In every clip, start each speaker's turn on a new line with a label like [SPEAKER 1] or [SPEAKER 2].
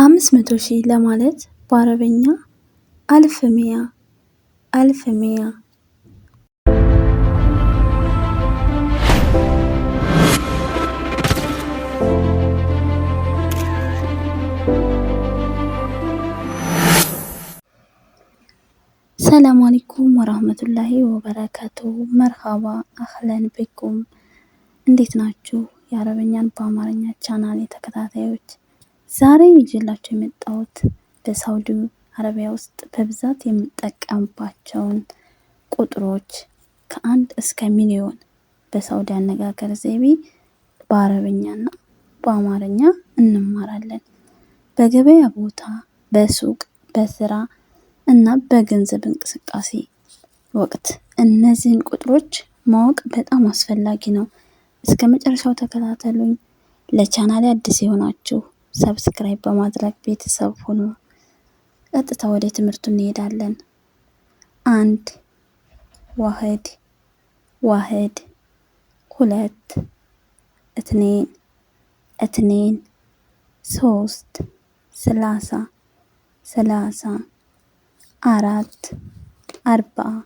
[SPEAKER 1] 500,000 ለማለት በአረበኛ ألف مية ألف مية። سلام عليكم ورحمة الله وبركاته። مرحبا أهلا بكم። እንዴት ናችሁ? የአረበኛን በአማርኛ ቻናል ተከታታዮች፣ ዛሬ ይዤላችሁ የመጣሁት በሳውዲ አረቢያ ውስጥ በብዛት የምጠቀምባቸውን ቁጥሮች ከአንድ እስከ ሚሊዮን በሳውዲ አነጋገር ዘይቤ በአረበኛና በአማርኛ እንማራለን። በገበያ ቦታ፣ በሱቅ፣ በስራ እና በገንዘብ እንቅስቃሴ ወቅት እነዚህን ቁጥሮች ማወቅ በጣም አስፈላጊ ነው። እስከ መጨረሻው ተከታተሉኝ። ለቻናሌ አዲስ የሆናችሁ subscribe በማድረግ ቤተሰብ ሁኑ። ቀጥታ ወደ ትምህርቱ እንሄዳለን። አንድ واحد واحد፣ ሁለት اثنين اثنين፣ ሶስት ثلاثة ثلاثة፣ አራት أربعة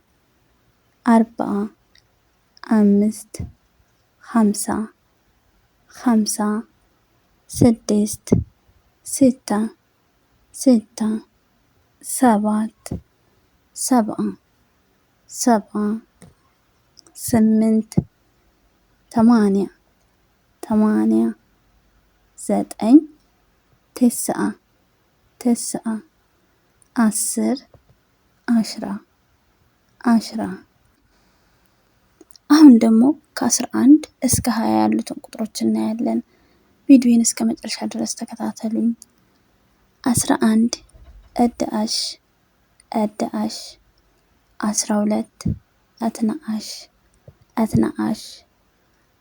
[SPEAKER 1] أربعة፣ አምስት خمسة خمسة፣ ስድስት ستة ستة፣ ሰባት سبعة سبعة፣ ስምንት ثمانية ثمانية፣ ዘጠኝ تسعة تسعة፣ 10 عشرة عشرة። አሁን ደግሞ ከ11 እስከ 20 ያሉትን ቁጥሮች እናያለን። ቪዲዮን እስከ መጨረሻ ድረስ ተከታተሉኝ። 11 أحد عشر أحد عشر፣ 12 اثنا عشر اثنا عشر፣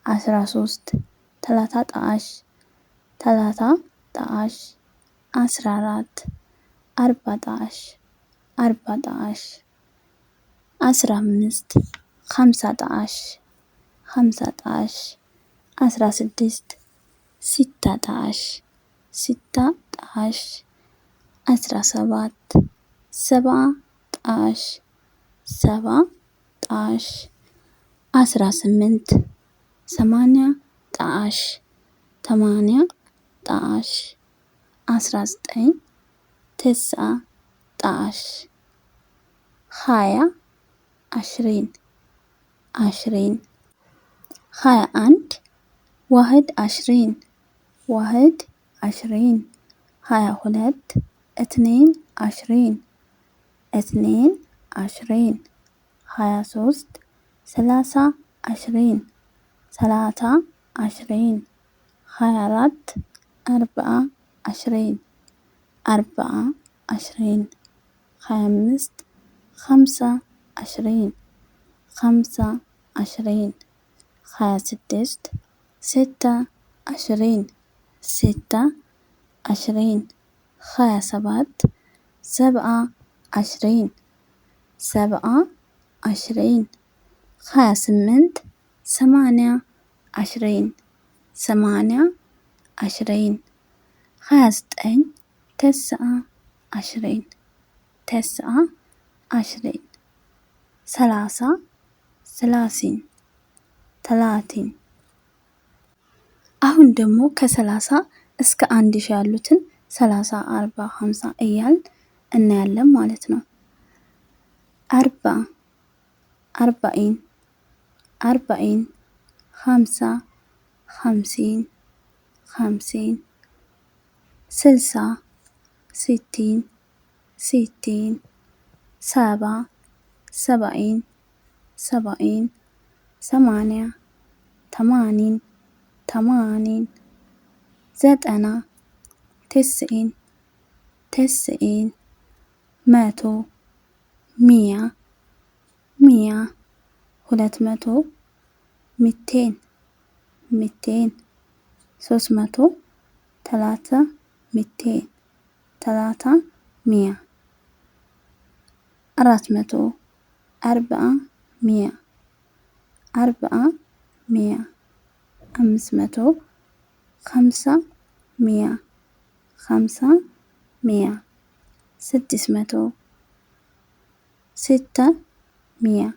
[SPEAKER 1] 13 ثلاثة عشر ثلاثة عشر፣ 14 أربعة عشر أربعة عشر፣ 15 خمسة عشر خمسة عشر፣ 16 ستة عشر ستة عشر፣ 17 سبعة عشر سبعة عشر፣ 18 ثمانية عشر ثمانية عشر፣ 19 تسعة عشر፣ 20 عشرين عشرين፣ 21 21 21፣ 22 22 22፣ 23 23 23፣ 24 24 24፣ 25 25 25፣ 26 26 26፣ 27 27 27፣ 28 28 28፣ 29 29 29፣ 30 ثلاثين ثلاثين። አሁን ደግሞ ከ30 እስከ 1000 ያሉትን 30 40 50 እያልን እናያለን ማለት ነው። 40 أربعين أربعين፣ 50 خمسين خمسين፣ 60 ستين ستين፣ 70 سبعين سبعين፣ 80 ثمانين ثمانين፣ 90 تسعين تسعين፣ 100 مية مية፣ 200 ميتين ميتين፣ 300 ثلاثة ميتين ثلاثة مية፣ 400 أربعة مية 400፣ 500 خمسة مية خمسة ሚያ 600 ستة مية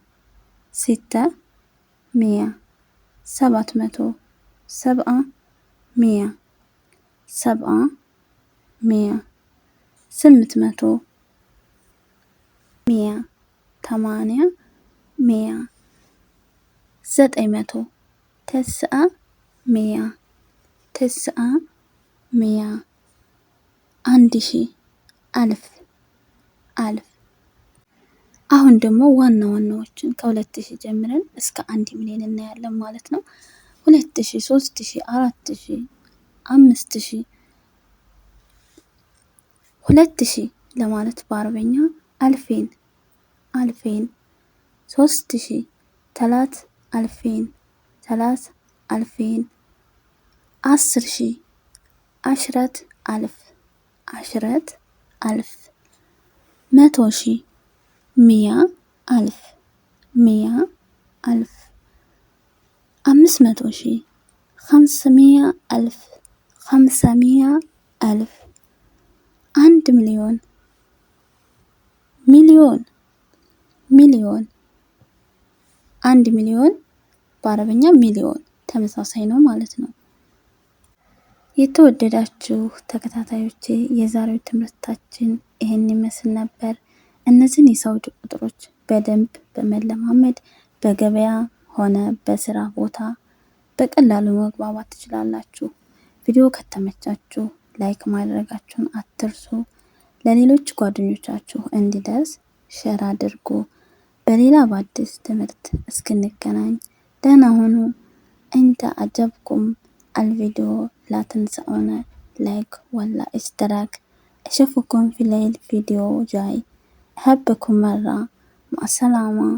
[SPEAKER 1] ستة مية 700 سبعة مية سبعة مية 800 مية تمانية مية 900 تسعة مية تسعة مية 1000 ألف ألف። አሁን ደግሞ ዋና ዋናዎችን ከ2000 ጀምረን እስከ 1 ሚሊዮን እናያለን ማለት ነው። 2000፣ 3000፣ 4000፣ 5000። 2000 ለማለት በአረበኛ ألفين ألفين። 3000 تلات ألفين تلات ألفين። 10,000 عشرة ألف عشرة ألف። 100,000 مية ألف مية ألف። 500,000 خمسمية ألف خمسمية ألف። 1 ሚሊዮን مليون مليون። 1 ሚሊዮን በአረበኛ مليون ተመሳሳይ ነው ማለት ነው። የተወደዳችሁ ተከታታዮቼ፣ የዛሬው ትምህርታችን ይህን ይመስል ነበር። እነዚህን የሳውዲ ቁጥሮች በደንብ በመለማመድ በገበያ ሆነ በስራ ቦታ በቀላሉ መግባባት ትችላላችሁ። ቪዲዮ ከተመቻችሁ like ማድረጋችሁን አትርሱ። ለሌሎች ጓደኞቻችሁ እንዲደርስ share አድርጉ። በሌላ በአዲስ ትምህርት እስክንገናኝ ደህና ሁኑ። إن عجبكم الفيديو لا تنسونا like ولا اشتراك. أشوفكم في الفيديو جاي. أحبكم مرة. مع السلامة.